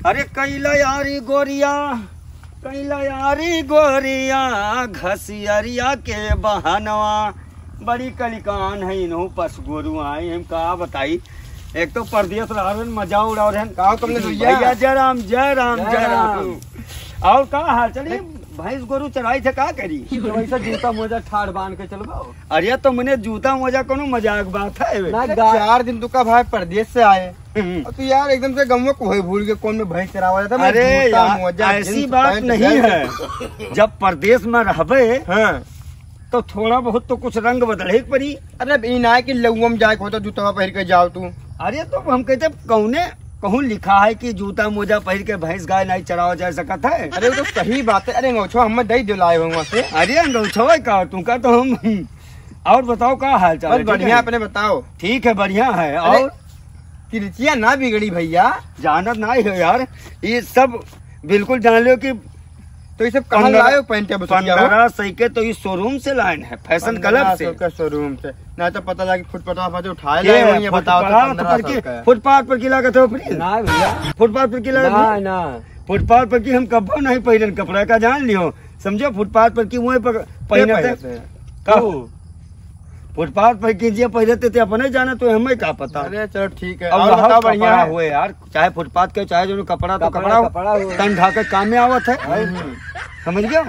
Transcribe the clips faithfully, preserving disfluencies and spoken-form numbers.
अरे कैला यारी गोरिया, कैला यारी गोरिया, घसियरिया के बहनवा। बड़ी कलिकान है इनहू पस गोरू आए, हम का बताई। एक तो परदेस रहन, मजा उड़ाव रहन। का हो कमलेश भैया? भैया, जय राम, जय राम, जय जय राम। राम। और का हाल चाल? ये भैंस गोरू चराई थे, का करी? तो वैसे जूता मोजा ठाड़ बांध के चलबो। अरे तो मने जूता मोजा कोनो मजाक बात है? ना, अरे गा- चार दिन तू का भाई परदेस से आए। हम्म। और तू यार एकदम से गमवा को होए भूल के कौन में भैंस चरावा जाता है? अरे जूता यार, मोजा, ऐसी जींस बात पैंट, नहीं शर्ट। है। जब परदेस में रहबे, हाँ। तो थोड़ा बहुत तो कुछ रंग बदले के पड़ी। अरे, अब ई ना है कि लउआ में जाए के होता, जूतवा पहिर के जाओ तू। अरे, तो हम कहते, कौने, कहूँ लिखा है कि जूता मोजा पहिर के भैंस गाय नहीं चरावा जा सकत है? अरे, वो तो सही बात है। अरे, अंगौछवा हमें दे दिलाए हो वहाँ से। अरे, अंगौछवा का, तुमका तो हम, और बताओ, का हाल चाल बस है? ठीक बढ़िया, है? अपने बताओ। ठीक है, बढ़िया है। अरे, और? किरचिया ना बिगड़ी भैया। जानत ना हो यार, ये सब बिल्कुल जान लो कि तो ये सब कहाँ पन्द्रह लाए हो पैंट या बुसटिया हो? पन्द्रह सौ के तो ये शोरूम से लाइन है, फैशन क्लब से। पन्द्रह सौ के शोरूम से। ना तो पता लगे फुटपाथ पर से उठाए ये लाए हो, ये बताओ तो फुटपाथ पन्द्रह सौ पर की, का। फुटपाथ पर की लागत हो फ्री? ना भैया। फुटपाथ पर की लागत ना, हो? ना। फुटपाथ पर की हम कब्बो नहीं पहिरन कपड़ा का, जान लियो। समझो, फुटपाथ पर की मुँह पर ये पहिरते। पहिरते हैं। का? तू। फुटपाथ पर की जे पहिरते थे अपने जाना तो हमें का पता। अरे चलो ठीक है। अब और वहाँ बताओ बढ़िया कपड़ा है? हुए यार, चाहे फुटपाथ के, चाहे जो कपड़ा तो कपड़ा, कपड़ा हो, कपड़ा हो। तन ढाके काम में आवत है। हम्म। समझ गयो?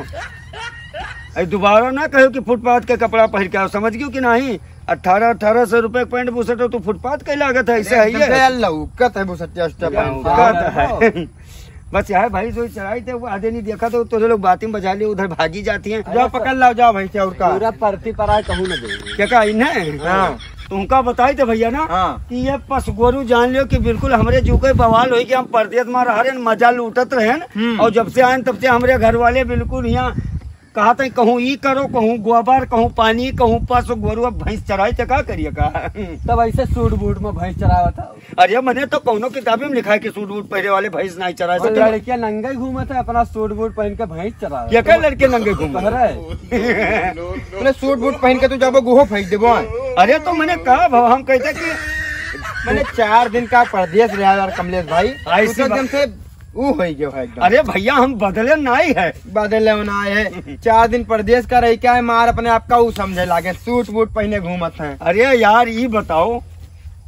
अरे दोबारा ना कहो कि फुटपाथ के कपड़ा पहिर के आओ, समझ गयो कि नहीं? अठारह, अठारह सौ रुपए के पैंट बुसट हो, तू फुटपाथ के लागत है, ऐसे अरे है एकदम ये। से यार लौकत है बुसटिया उसटिया पहन के। लौकत है। बस यार भाई, जो चराई थे, वो आधे नहीं देखा तो तोरे लोग बातें बजा लिए, उधर भागी जाती हैं। जाओ पकड़ लाओ, जाओ भाई से और का। पूरा परती पर आए कहूँ न दे। क्या कहा इन्हें? हाँ। तुमका बताई थे भैया ना हाँ। कि ये पस गोरू जान लियो कि बिल्कुल हमरे जू के बवाल होई कि हम परदेस में रहन, मजा लूटत रहन हम्म। और जब से आयन तब से हमरे घर वाले बिल्कुल यहाँ कहा थे कहूँ ई करो, कहूँ गोबर, कहूँ पानी, कहूँ पस गोरू, अब भैंस चराई तो का करिए का? तब ऐसे सूट बूट में भैंस चरावत है। अरे मने तो कौनो किताबी में लिखा है कि सूट बूट पहिरे वाले भैंस नहीं चरा और सकते। लड़कियां नंगे घूमत है, अपना सूट बूट पहन के भैंस चरा रहे। ये क्या लड़के नंगे घूम रहे? अरे। तूने सूट बूट पहन के तू जाबो गुहो फेंक देबो। अरे तो मैंने कहा भाव हम कहते कि मैंने चार दिन का परदेस रहा यार कमलेश भाई, ऐसी तू तो एकदम बात। से ऊ हो गयो है एकदम। अरे भैया हम बदले नहीं है। बदले ना है। चार दिन परदेस का रही क्या है मार अपने आप का ऊ समझे लागे, सूट बूट पहने घूमत हैं। अरे यार ये बताओ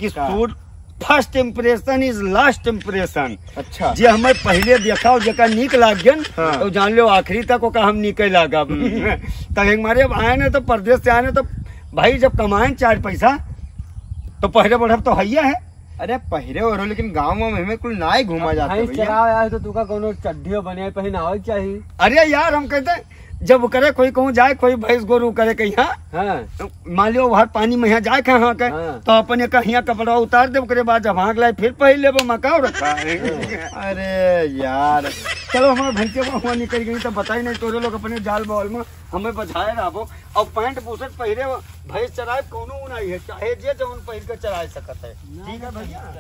कि का? सूट First impression is last impression। अच्छा। जे हमें पहिले देखा और जेका नीक लाग गन, हाँ। तो जान लो आखिरी तक ओका हम नीके लागब। हम्म। तो एक मारे अब आए ना तो परदेस से आए ना तो भाई जब कमाएन चार पैसा तो पहिरे बढ़ब तो हइये है। अरे पहिरे ओढ़ो लेकिन गाँव में हमें कुल नाई घूमा अब जाता भैंस भैया। चरावे आए तो तुका कोनो चड्ढियो बनियाई पहिनावे के चाही। अरे यार हम कहते जब करे कोई कहूँ जाए, कोई भैंस गोरू करे कहीं, हाँ? हाँ। मान लियो, वहाँ पानी में यहाँ जाए, कहाँ के, हाँ। तो अपने कहिया कपड़ा उतार दे, ओकरे बाद जब हाँक लाए, फिर पहिर लेबो, मका रखा है। अरे यार। चलो, हमारे भैंसे वो हुआ निकल गई, तो बताई नहीं, तोरे लोग अपने जाल बवाल में हमें बझाए रहबो। और पैंट बुशर्ट पहिरे, भैंस चराए, कौनो उ नहीं है, चाहे जे जौन पहिर के चराए सकत है। ठीक है भैया?